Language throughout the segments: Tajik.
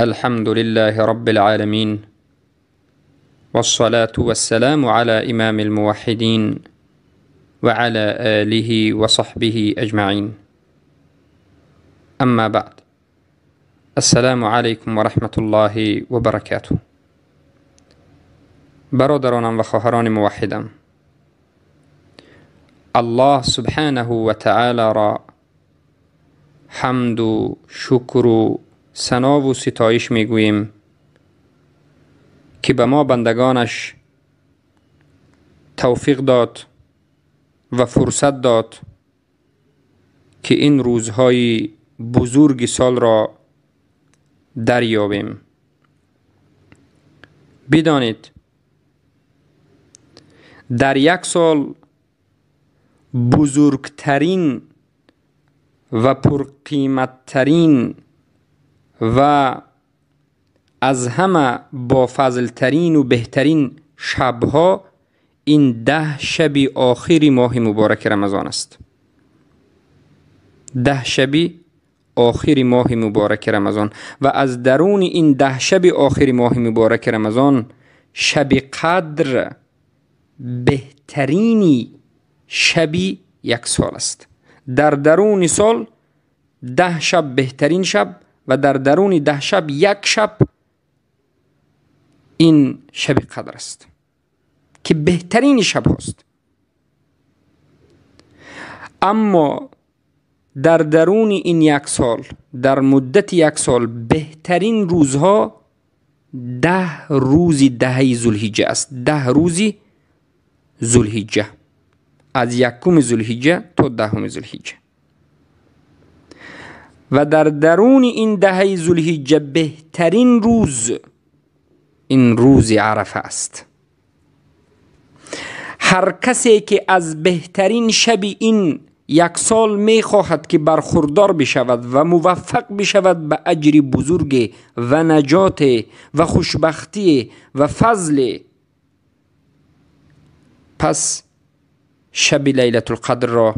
الحمد لله رب العالمين، والصلاة والسلام على إمام الموحدين وعلى آله وصحبه أجمعين. أما بعد، السلام عليكم ورحمة الله وبركاته. برادرانم و خواهران موحدم، الله سبحانه و تعالی را حمد و شکر و ثنا و ستایش میگوییم که به ما بندگانش توفیق داد و فرصت داد که این روزهای بزرگ سال را دریابیم. بدانید در یک سال بزرگترین و پرقیمتترین و از همه بافضلترین و بهترین شبها این 10 شب آخری ماه مبارک رمضان است. 10 شب آخری ماه مبارک رمضان و از درون این 10 شب آخری ماه مبارک رمضان شب قدر بهترینی شب یک سال است. در درون سال 10 شب بهترین شب و در درون 10 شب یک شب این شب قدر است که بهترین شب هاست. اما در درون این یک سال، در مدت یک سال، بهترین روزها 10 روز دهه ذوالحجه است. 10 روز ذوالحجه، از 1 ذوالحجه تا 10 ذوالحجه. و در درون این دهه ذوالحجه بهترین روز این روز عرفه است. هر کسی که از بهترین شب این یک سال میخواهد که برخوردار بشود و موفق بشود به اجر بزرگ و نجات و خوشبختی و فضل، پس شب لیلة القدر را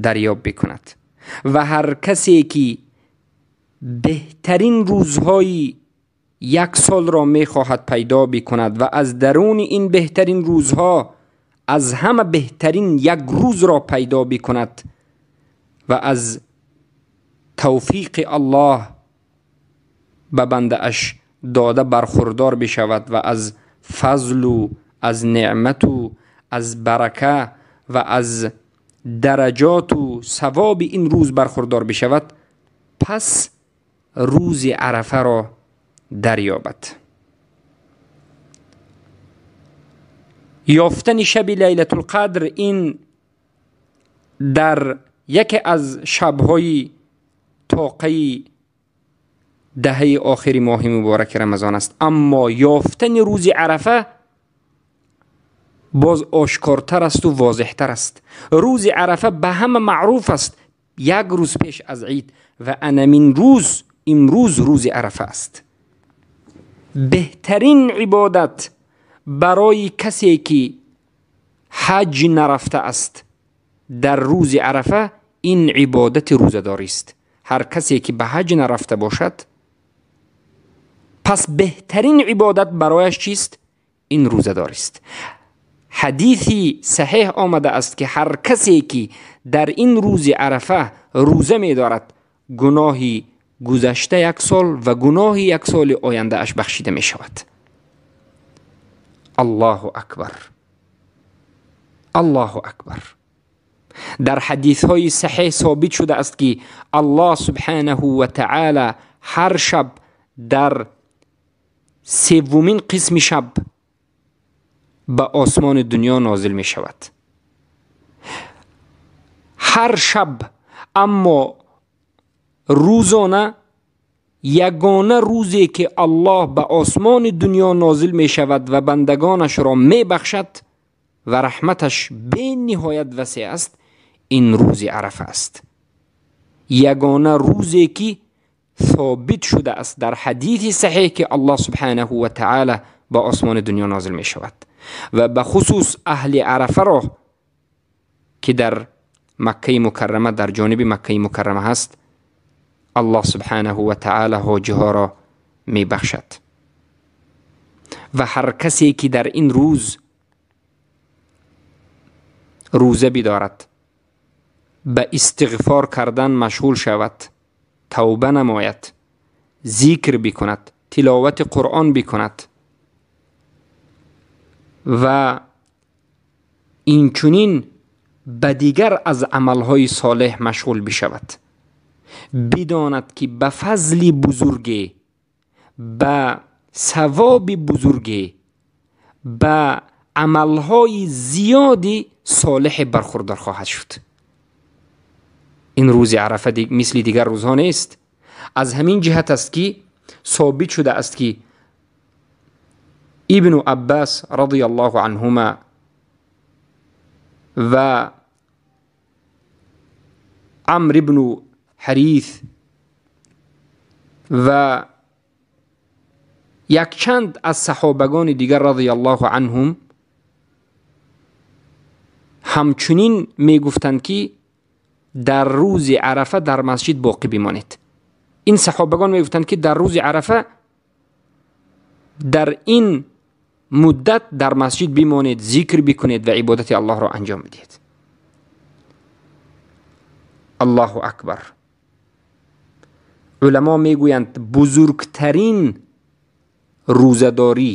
دریاب بکند. و هر کسی که بهترین روزهای یک سال را میخواهد پیدا بکند و از درون این بهترین روزها از همه بهترین یک روز را پیدا بکند و از توفیق الله به بنده اش داده برخوردار بشود و از فضل و از نعمت و از برکه و از درجات و ثواب این روز برخوردار بشود، پس روز عرفه را دریابد. یافتن شب لیلة القدر این در یکی از شب‌های طاقه دهه آخر ماه مبارک رمضان است. اما یافتن روز عرفه باز آشکارتر است و واضحتر است. روز عرفه به همه معروف است، یک روز پیش از عید، و انمین روز امروز روز عرفه است. بهترین عبادت برای کسی که حج نرفته است در روز عرفه این عبادت روزه‌داری است. هر کسی که به حج نرفته باشد، پس بهترین عبادت برایش چیست؟ این روزه‌داری است. حدیثی صحیح آمده است که هر کسی که در این روز عرفه روزه می دارد، گناهی گذشته یک سال و گناه یک سال آینده اش بخشیده می شود. الله اکبر، الله اکبر. در حدیث های صحیح ثابت شده است که الله سبحانه و تعالی هر شب در سومین قسم شب به آسمان دنیا نازل می شود. هر شب. اما روزانه یگانه روزی که الله به آسمان دنیا نازل می شود و بندگانش را می بخشد و رحمتش بی نهایت وسیع است، این روز عرفه است. یگانه روزی که ثابت شده است در حدیث صحیح که الله سبحانه و تعالی به آسمان دنیا نازل می شود و به خصوص اهل عرفه را که در مکه مکرمه، در جانب مکه مکرمه هست، الله سبحانه و تعالی حاجی ها را мебахшад. Ва ҳар касе ки дар ин рӯз рӯза бидорад, ба истиғфор кардан машғул шавад, тавба намояд, зикр бикунад, тиловати Қуръон бикунад ва инчунин ба дигар аз амалҳои солеҳ машғул бишавад, бидонад ки ба фазли бузурге, ба савоби бузурге, ба амалҳои зиёди солеҳ бархурдор хоҳад шуд. Ин рӯзи Арафа мисли дигар рӯзҳо нест. Аз ҳамин ҷиҳат аст ки собит шуда аст ки Ибну Аббас радияллоҳу анҳума ва Амр ибну Ҳарис ва якчанд аз саҳобагони дигар радияллоҳу анҳум ҳамчунин мегуфтанд ки дар рӯзи Арафа дар масҷид боқӣ бимонед. Ин саҳобагон мегуфтанд ки дар рӯзи Арафа дар ин муддат дар масҷид бимонед, зикр бикунед ва ибодати Аллоҳро анҷом бидиҳед. Аллоҳу акбар. Уламо мегӯянд бузургтарин рӯзадорӣ,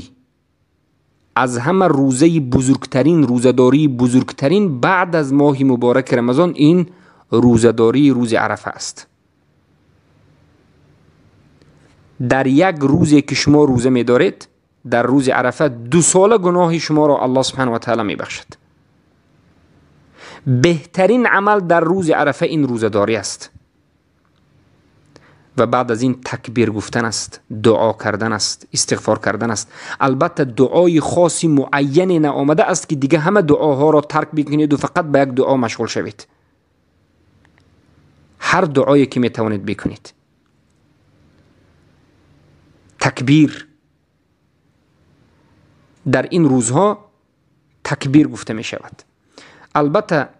аз ҳама рӯзаи бузургтарин, рӯзадории бузургтарин баъд аз моҳи мубораки Рамазон ин рӯзадории рӯзи Арафа аст. Дар як рӯзе ки шумо рӯза медоред, дар рӯзи Арафа 2 сола гуноҳи шуморо Аллоҳ субҳанаҳу ва таъала мебахшад. Беҳтарин амал дар рӯзи Арафа ин рӯзадорӣ аст ва баъд аз ин такбир гуфтан аст, дуо кардан аст, истиғфор кардан аст. Албатта дуои хоси муайяне наомада аст ки дига ҳама дуоҳоро тарк бикунед ва фақат ба як дуо машғул шавед. Ҳар дуое ки метавонед бикунед. Такбир дар ин рӯзҳо такбир гуфта мешавад. Албатта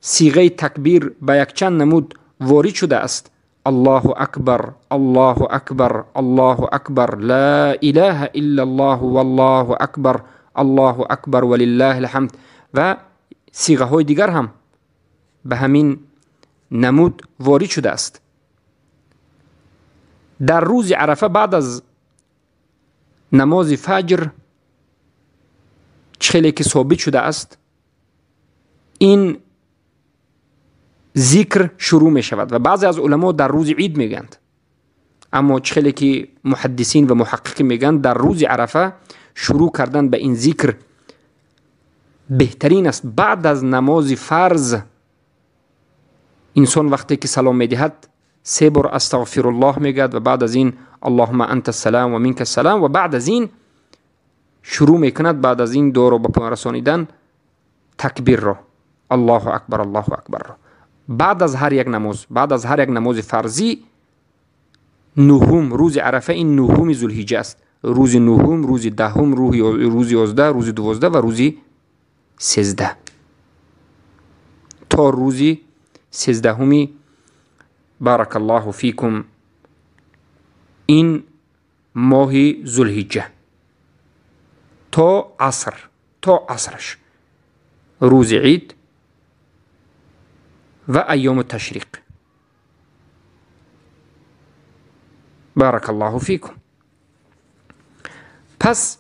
сиғаи такбир ба якчанд намуд ворид шуда аст. Аллоҳу акбар, Аллоҳу акбар, Аллоҳу акбар, ла илаҳа иллаллоҳу валлоҳу акбар, Аллоҳу акбар валиллаҳил ҳамд ва сиғаҳои дигар ҳам ба ҳамин намуд ворид шудааст. Дар рӯзи Арафа баъд аз намози фаҷр чӣ хеле ки собит шудааст, ин зикр шурӯъ мешавад ва баъзе аз уламо дар рӯзи ид мегӯянд, аммо чӣ хеле ки муҳаддисин ва муҳаққиқин мегӯянд, дар рӯзи Арафа шурӯъ кардан ба ин зикр беҳтарин аст. Баъд аз намози фарз инсон вақте ки салом медиҳад 3 бор астағфируллоҳ мегӯяд ва баъд аз ин аллоҳума анта салам ва минка салам ва баъд аз ин шурӯъ мекунад, баъд аз ин дуоро ба поён расонидан такбирро, Аллоҳу акбар, Аллоҳу акбарро. Баъд аз ҳар як намоз, баъд аз ҳар як намози фарзӣ нуҳум, рӯзи Арафа ин нуҳуми Зулҳиҷа аст. Рӯзи нуҳум, рӯзи даҳум, рӯзи 11, рӯзи 12 ва рӯзи 13 то рӯзи 13-уми баракаллоҳу фикум ин моҳи Зулҳиҷа то аср, то асраш рӯзи ид ва айёму ташриқ. Баракаллоҳу фикум. Пас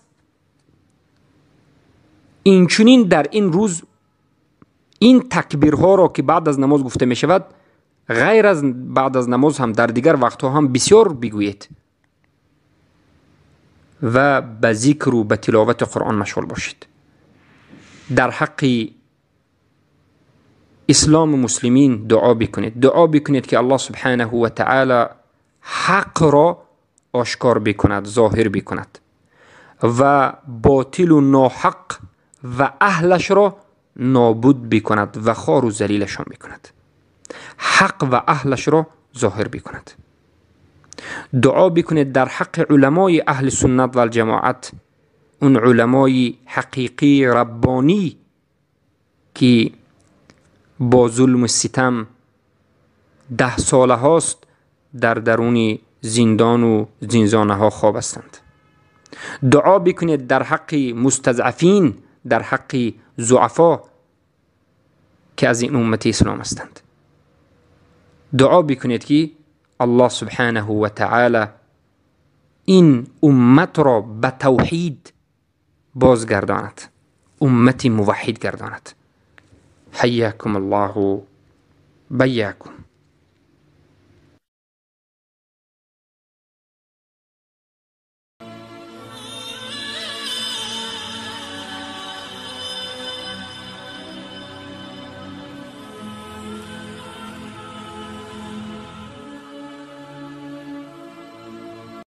инчунин дар ин рӯз ин такбирҳоро ки баъд аз намоз гуфта мешавад, ғайр аз баъд аз намоз ҳам дар дигар вақтҳо ҳам бисёр бигӯед ва ба зикру ба тиловати Қуръон машғул бошед. Дар ҳаққи ислому муслимин дуо бикунед. Дуо бикунед ки Аллоҳ субҳанаҳу ва таъала ҳақро ошкор бикунад, зоҳир бикунад ва ботилу ноҳақ ва аҳлашро нобуд бикунад ва хору залилашон бикунад. Ҳақ ва аҳлашро зоҳир бикунад. Дуо бикунед дар ҳаққи уламои аҳли суннат валҷамоат, он уламои ҳақиқии раббонӣ ки бо зулму ситам 10 солаҳост дар даруни зиндону зинзонаҳо хоб ҳастанд. Дуо бикунед дар ҳаққи мустазъафин, дар ҳаққи зуафо, ки аз ин уммати ислом ҳастанд. Дуо бикунед, ки Аллоҳ субҳанаҳу ва таъала ин умматро ба тавҳид бозгардонад, уммати муваҳҳид гардонад. Ҳайякум Аллоҳу байякум.